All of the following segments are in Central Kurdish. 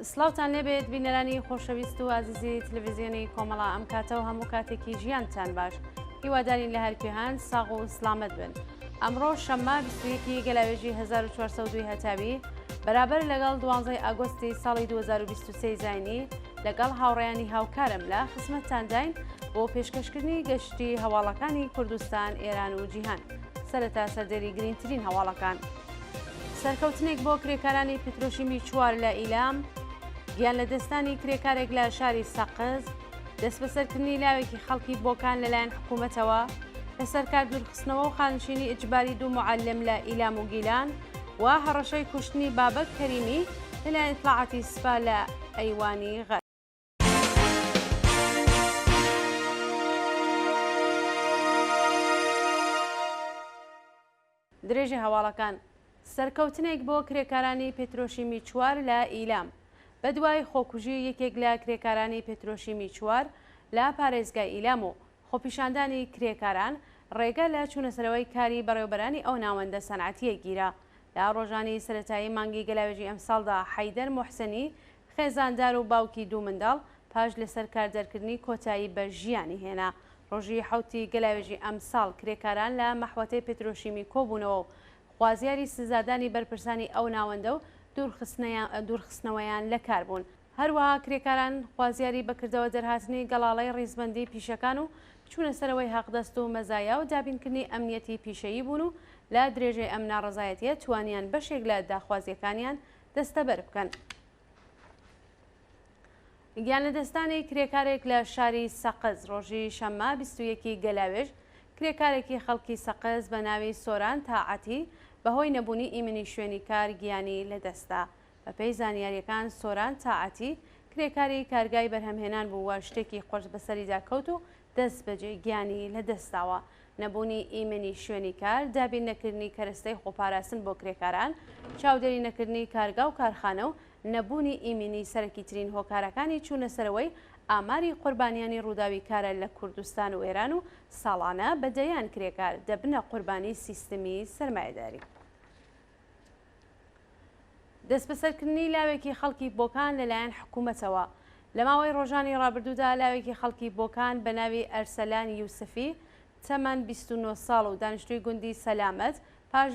سڵاوتان لێبێت بینەرانی خۆشەویست و ئازیزی تلویزیۆنی کۆمەڵا ئەم کاتە و هەموو کاتێکی ژیانتان باش هیوادارین لە هەرکوێ هەن ساغ و سلامەت بن ئەمڕۆ شەممە 21 گەلاوێژی 1402 هەتاوی بەرابەر لەگەڵ دوانزەی ئاگۆستی ساڵی 2023 زاینی لەگەڵ هاوڕێیانی هاوکارم لە خزمەتتانداین بۆ پێشکەشکردنی گەشتی هەواڵەکانی کوردستان ئێران و جیهان سەرەتا سەردێری گرینگترین هەواڵەکان. سەرکەوتنێک بۆ کرێکارانی پترۆشیمی چوار لە ئیلام، گیان لەدەستدانی کرێکارێک لە شاری سەقز، دەستبەسەرکردنی لاوێکی خەڵکی بۆکان لەلایەن حکوومەتەوە، لەسەر کار دوورخستنەوە و خانشینی ئیجباری دوو موعەلم لە ئیلام و گیلان و هەڕەشەی کوشتنی بابەک کەریمی لەلایەن ئیتڵاعاتی سپا لە ئەیوانی غەرب. درێژەی هەواڵەکان، سەرکەوتنێک بۆ کرێکارانی پترۆشیمی چوار لە ئیلام بەدوای خۆکوژی یەکێک لە کرێکارانی پترۆشیمی چوار لە پارێزگای ئیلام و خۆپیشاندانی کرێکاران ڕێگە لە چوونەسەرەوەی کاری بەڕێوەبەرانی ئەو ناوەندە سەنعەتییە گیرا. لە ڕۆژانی سەرەتایی مانگی گەلاوێژی ئەمساڵدا حەیدەر موحسنی خێزاندار و باوکی دوو منداڵ پاش لەسەر کار دەرکردنی کۆتایی بە ژیانی هێنا. ڕۆژی حەوتی گەلاوێژی ئەمساڵ کرێکاران لە مەحوەتەی پترۆشیمی کۆبوونەوە و خوازیاری سزادانی بەرپرسانی ئەو ناوەندە و دوورخستنەوەیان لە کار بوون. هەروەها کرێکاران خوازیاری بەکردەوە دەرهاتنی گەڵاڵەی ڕیزبەندی پیشەکان و چوونەسەرەوەی حەقدەست و مەزایا و دابینکردنی ئەمنیەتی پیشەیی بوون و لە درێژەی ئەم ناڕەزایەتییە توانیان بەشێک لە داخوازییەکانیان دەستەبەر بکەن. گیانلەدەستدانی کرێکارێک لە شاری سەقز ڕۆژی شەممە 21 ی گەلاوێژ، کرێکارێکی خەڵکی سەقز بە ناوی سۆران تاعەتی بەهۆی نەبوونی ئیمنی شوێنی کار گیانی لەدەستدا. بەپێی زانیارییەکان سۆران تاعەتی کرێکاری کارگای بەرهەمهێنان بوو و شتێکی قورس بەسەریدا کەوت و دەستبەجێ گیانی لەدەستداوە. نەبوونی ئیمنی شوێنی کار، دابین نەکردنی کەرەستەی خۆپاراستن بۆ کرێکاران، چاودێری نەکردنی کارگا و کارخانە و نەبوونی ئیمنی سەرەکیترین هۆکارەکانی چوونەسەرەوەی ئاماری قوربانیانی ڕووداوی کارە لە کوردستان و ئێران و ساڵانە بە دەیان کرێکار دەبنە قوربانی سیستمی سەرمایەداری. دەستبەسەرکردنی لاوێکی خەڵکی بۆکان لەلایەن حکوومەتەوە لە ماوەی ڕۆژانی ڕابردوودا لاوێکی خەڵکی بۆکان بە ناوی ئەرسەلان یوسفی تەمەن 29 ساڵ و دانیشتووی گوندی سەلامەت پاش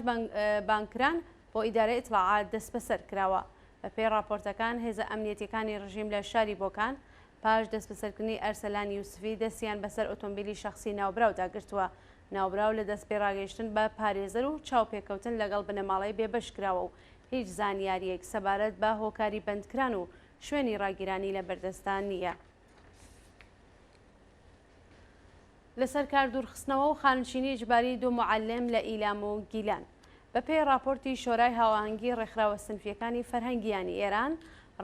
بانگکران بۆ ئیدارەی ئیتڵاعات دەستبەسەر کراوە. بەپێی ڕاپۆرتەکان هێزە ئەمنیەتیەکانی ڕژیم لە شاری بۆکان پاش دەستبەسەرکردنی ئەرسەلان یوسفی دەستیان بەسەر ئۆتۆمبیلی شەخسی ناوبراودا گرتووە. ناوبراو لە دەستپێڕاگەیشتن بە پارێزەر و چاوپێکەوتن لەگەڵ بنەماڵەی بێبەش کراوە و هیچ زانیارییەک سەبارەت بە هۆکاری بەندکران و شوێنی ڕاگیرانی لە بەردەستدا نییە. لەسەر کار دوورخستنەوە و خانشینی ئیجباری دوو موعەلم لە ئیلام و گیلان. بەپێی ڕاپۆرتی شۆرای هاوئاهەنگی ڕێکخراوە سنفییەکانی فەرهەنگییانی ئێران،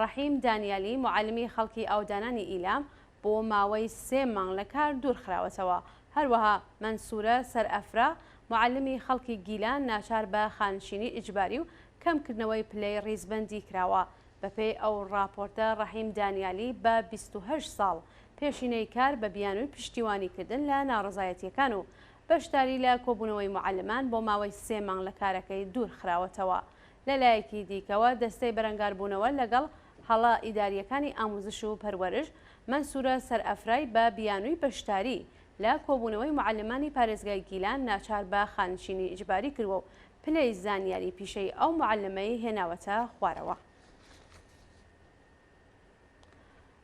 ڕەحیم دانیالی موعەلمی خەڵکی ئاودانانی ئیلام بۆ ماوەی سێ مانگ لە کار دوور خراوەتەوە. هەروەها مەنسوورە سەرئەفرا موعەلمی خەڵکی گیلان ناچار بە خانشینی ئیجباری و کەمکردنەوەی پلەی ڕیزبەندی کراوە. بەپێی ئەو ڕاپۆرتە ڕەحیم دانیالی بە 28 ساڵ پێشینەی کار بە بیانووی پشتیوانیکردن لە ناڕەزایەتییەکان و بەشداری لە کۆبوونەوەی موعەلمان بۆ ماوەی سێ مانگ لە کارەکەی دوور خراوەتەوە. لە لایەکی دیکەوە دەستەی بەرەنگاربوونەوە لەگەڵ هەڵە ئیدارییەکانی ئاموزش و پەروەرش، مەنسوورە سەرئەفرای بە بیانووی بەشداری لە کۆبوونەوەی موعەلمانی پارێزگای گیلان ناچار بە خانشینی ئیجباری کردووە و پلەی زانیاری پیشەیی ئەو موعەلمەی هێناوەتە خوارەوە.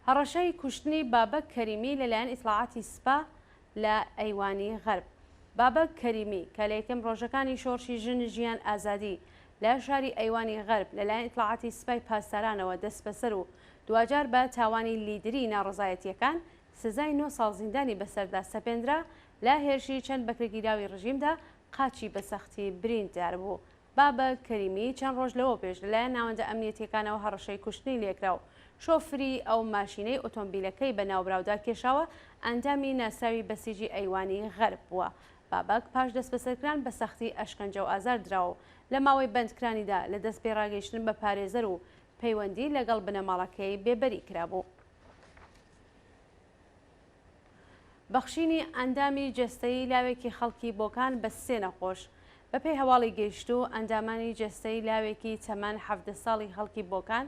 هەڕەشەی کوشتنی بابەک کەریمی لەلایەن ئیتڵاعاتی سپا لە ئەیوانی غەرب. بابەک کەریمی کە لە یەکەم ڕۆژەکانی شۆڕشی ژن ژیان ئازادی لە شاری ئەیوانی غەرب لەلایەن ئیتڵاعاتی سپای پاسدارانەوە دەستبەسەر و دواجار بە تاوانی لیدری ناڕەزایەتییەکان سزای نۆ ساڵ زیندانی بەسەردا سەپێندرا، لە هێرشی چەند بەکرێگیراوی ڕژیمدا قاچی بە سەختی بریندار بوو. بابەک کەریمی چەند ڕۆژ لەوەپێش لەلایەن ناوەندە ئەمنیەتییەکانەوە هەڕەشەی کوشتنی لێکرا و شۆفری ئەو ماشینەی ئۆتۆمبیلەکەی بە ناوبراودا کێشاوە ئەندامی ناسراوی بەسیجی ئەیوانی غەرب بووە. بابەک پاش دەستبەسەرکران بە سەختی ئەشکەنجە و ئازار دراوە و لە ماوەی بەندکرانیدا لە دەستپێڕاگەیشتن بە پارێزەر و پەیوەندی لەگەڵ بنەماڵەکەی بێبەری کرابوو. بەخشینی ئەندامی جەستەیی لاوێکی خەڵکی بۆکان بە سێ نەخۆش. بەپێی هەواڵی گەیشتوو، ئەندامانی جەستەی لاوێکی تەمەن 17 ساڵی خەڵکی بۆکان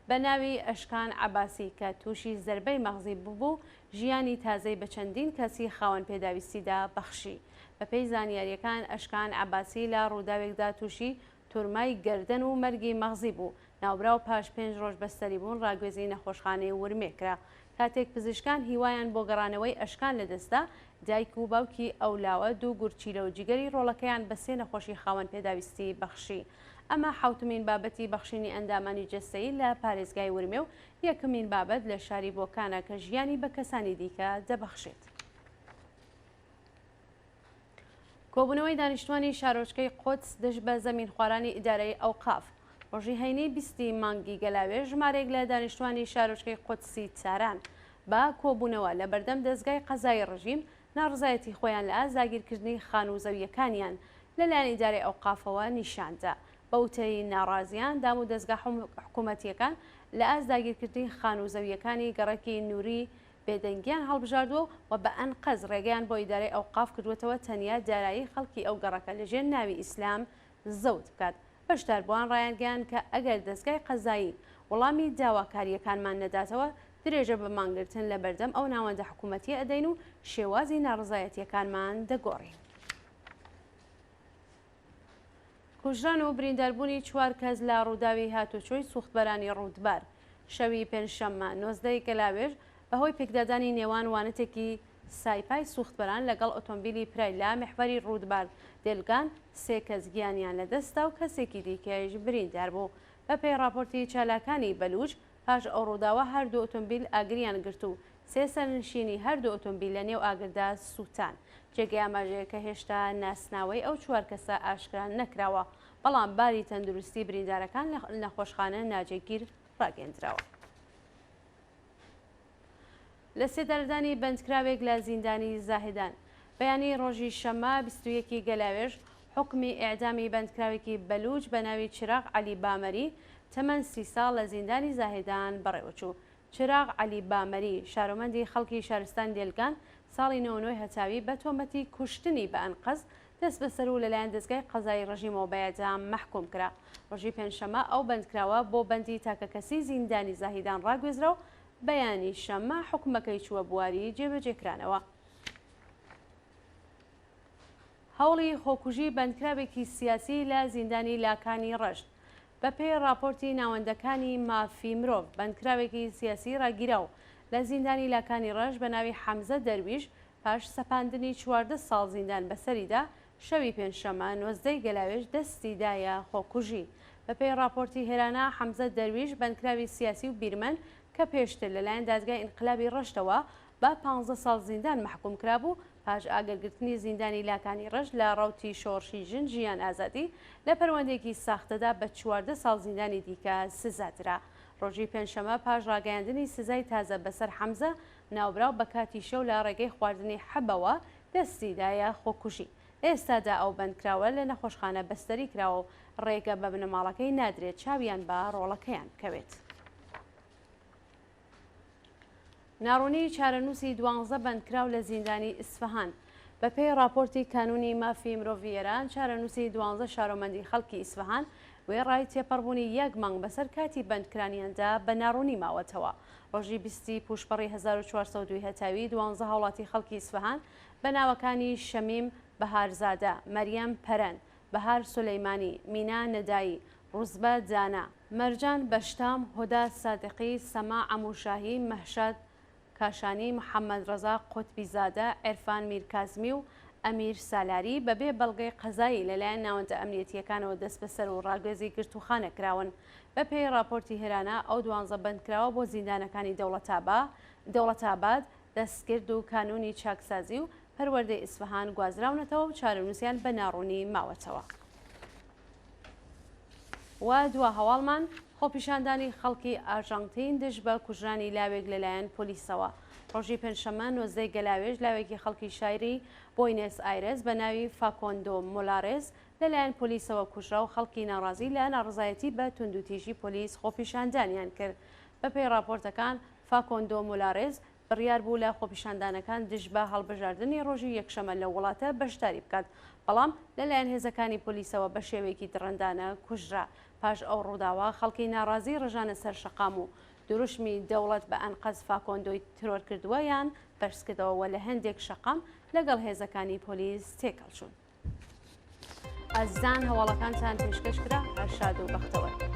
بە ناوی ئەشکان عەباسی کە تووشی زەربەی مەغزی ببوو، ژیانی تازەی بە چەندین کەسی خاوەن پێداویستیدا بەخشی. بەپێی زانیارییەکان ئەشکان عەباسی لە ڕووداوێکدا تووشی تورمای گەردەن و مەرگی مەغزی بوو، ناوبراو پاش پێنج ڕۆژ بەستەریبوون ڕاگوێزی نەخۆشخانەی ورمێ کرا. کاتێک پزیشکان هیوایان بۆ گەڕانەوەی ئەشکان لەدەستدا، دایک و باوکی ئەو لاوە دوو گورچیلە و جگەری ڕۆڵەکەیان بە سێ نەخۆشی خاوەن پێداویستی بەخشی. ئەمە حەوتمین بابەتی بەخشینی ئەندامانی جەستەیی لە پارێزگای ورمێ و یەکمین بابەت لە شاری بۆکانە کە ژیانی بە کەسانی دیکە دەبەخشێت. کۆبوونەوەی دانیشتوانی شارۆچکەی قودس دژ بە زەمینخوارانی ئیدارەی ئەوقاف. ڕۆژی هەینی بیستی مانگی گەلاوێژ ژمارەیەک لە دانیشتوانی شارۆچکەی قودسی تاران بە کۆبوونەوە لە بەردەم دەزگای قەزایی ڕژیم ناڕزایەتی خۆیان لە ئاست داگیرکردنی خانوو و زەوییەکانیان لەلایەن ئیدارەی ئەوقافەوە نیشان دا. بە وتەی ناڕازیان دام و دەزگا حکوومەتییەکان لە ئاست داگیرکردنی خانوو و زەوییەکانی گەڕەکی نووری بێدەنگیان هەڵبژاردووە و بە ئەنقەست ڕێگەیان بۆ ئیدارەی ئەوقاف کردووەتەوە تەنیا دارایی خەڵکی ئەو گەڕەکە لەژێر ناوی ئیسلام زەوت بکات. بەشداربووان ڕایانگەیاند کە ئەگەر دەزگای قەزایی وەڵامی داواکارییەکانمان نەداتەوە، درێژە بە مانگرتن لە بەردەم ئەو ناوەندە حکوومەتییە ئەدەین و شێوازی ناڕەزایەتییەکانمان دەگۆڕین. کوژران و برینداربوونی چوار کەس لە ڕووداوی هاتوچۆی سوختبەرانی ڕوودبار شەوی پێنجشەممە 19 ی گەلاوێژ بەهۆی پێکدادانی نێوان وانەتێکی سایپای سوختبەران لەگەڵ ئۆتۆمبیلی پرای لە میحوەری ڕوودبار دێلگان سێ کەس گیانیان لەدەستدا و کەسێکی دیکەش بریندار بوو. بەپێی ڕاپۆرتی چالاکانی بەلووچ پاش ئەو ڕووداوە هەردوو ئۆتۆمبیل ئاگریان گرت و سێ سەرنشینی هەردوو ئۆتۆمبیل لە نێو ئاگردا سووتان. جێگەی ئاماژەیە کە هێشتا ناسناوەی ئەو چوار کەسە ئاشکرا نەکراوە، بەڵام باری تەندروستی بریندارەکان لە نەخۆشخانە ناجێگیر ڕاگەیەندراوە. لە سێدارەدانی بەندکراوێک لە زیندانی زاهدان. بەیانی ڕۆژی شەممە 21 ی گەلاوێژ حوکمی ئێعدامی بەندکراوێکی بەلووچ بە ناوی چراغ عەلی بامەری تەمەن 30 ساڵ لە زیندانی زاهدان بەڕێوەچوو. چراغ عەلی بامەری، شارۆمەندی خەڵکی شارستانی دێلگان، ساڵی 99 هەتاوی بە تۆمەتی کوشتنی بە ئەنقەست دەستبەسەر و لەلایەن دەزگای قەزایی ڕژیمەوە بە ئێعدام مەحکووم کرا. ڕۆژی پێنجشەممە ئەو بەندکراوە بۆ بەندی تاکەکەسیی زیندانی زاهیدان ڕاگوێزرا و بەیانی شەممە حوکمەکەی چووە بواری جێبەجێکرانەوە. هەوڵی خۆکوژی بەندکراوێکی سیاسی لە زیندانی لاکانی ڕەشت. بەپێی ڕاپۆرتی ناوەندەکانی مافی مرۆڤ، بەندکراوێکی سیاسی ڕاگیراو لە زیندانی لاکانی ڕەشت بە ناوی حەمزە دەرویش پاش سەپاندنی 14 ساڵ زیندان بەسەریدا، شەوی پێنجشەممە 19 ی گەلاوێژ دەستی دایە خۆکوژی. بەپێی ڕاپۆرتی هێرانا، حەمزە دەرویش بەندکراوی سیاسی و بیرمەند کە پێشتر لەلایەن دادگای ئینقلابی ڕەشتەوە بە 15 ساڵ زیندان مەحکوم کرابوو، پاش ئاگرگرتنی زیندانی لاکانی ڕەشت لە ڕەوتی شۆڕشی ژن ژیان ئازادی لە پەروەندەیەکی ساختەدا بە 14 ساڵ زیندانی دیکە سزا درا. ڕۆژی پێنجشەممە پاش ڕاگەیاندنی سزای تازە بەسەر حەمزە، ناوبراو بە کاتی شەو لە ڕێگەی خواردنی حەبەوە دەستی دایە خۆکوژی. لە ئێستادا ئەو بەندکراوە لە نەخۆشخانە بەستەری کراوە و ڕێگە بە بنەماڵەکەی نادرێت چاویان بە ڕۆڵەکەیان بکەوێت. ناڕوونیی چارەنووسی دوانزە بەندکراو لە زیندانی ئیسفەهان. بەپێی ڕاپۆرتی کانوونی مافی مرۆڤی ئێران، چارەنووسی دوانزە شارۆمەندی خەڵکی ئیسفەهان وێڕای تێپەڕبوونی یەک مانگ بەسەر کاتی بەندکرانیاندا بە ناڕوونی ماوەتەوە. ڕۆژی بیستی پووشپەڕی 1402 هەتاوی دوانزە هاوڵاتی خەڵکی ئیسفەهان بە ناوەکانی شەمیم بەهارزادە، مەریەم پەرەن، بەهار سولەیمانی، مینا نەدایی، ڕوزبە دانا، مەرجان بەشتام، هۆدا سادقی، سەما عەموشاهی، مەهشاد کاشانی، محەمەد ڕەزا قوتبیزادە، عێرفان میرکازمی و ئەمیر سالاری بەبێ بەڵگەی قەزایی لەلایەن ناوەندە ئەمنیەتییەکانەوە دەستبەسەر و ڕاگوێزی گرتووخانە کراون. بەپێی ڕاپۆرتی هێرانا، ئەو دوانزە بەندکراوە بۆ زیندانەکانی دەوڵەتئاباد، دەستکرد و کانوونی چاکسازی و پەروەردەی ئیسفەهان گوازراونەتەوە و چارەنووسیان بە ناڕوونی ماوەتەوە. و دوا هەواڵمان، خۆپیشاندانی خەڵکی ئارژانتین دژ بە کوژرانی لاوێک لەلایەن پۆلیسەوە. ڕۆژی پێنجشەممە 19 ی گەلاوێژ لاوێکی خەڵکی شاری بۆینێس ئایرێس بە ناوی فاکۆندۆ مۆلارێس لەلایەن پۆلیسەوە کوژرا و خەڵکی ناڕازی لە ناڕەزایەتی بە توندوتیژی پۆلیس خۆپیشاندانیان کرد. بەپێی ڕاپۆرتەکان فاکۆندۆ مۆلارێس. بڕیار بوو لە خۆپیشاندانەکان دژ بە هەڵبژاردنی ڕۆژی یەکشەمە لەو وڵاتە بەشداری بکات، بەڵام لەلایەن هێزەکانی پۆلیسەوە بە شێوەیەکی دڕندانە کوژرا. پاش ئەو ڕووداوە خەڵکی ناڕازی ڕژانە سەر شەقام و دروشمی دەوڵەت بە ئەنقەست فاکۆندۆی ترۆر کردووە یان بەرزکردەوە و لە هەندێک شەقام لەگەڵ هێزەکانی پۆلیس تێکەڵچوون. ئازیزان هەواڵەکانتان پێشکەش کرا هەر شاد و بەختەوەر.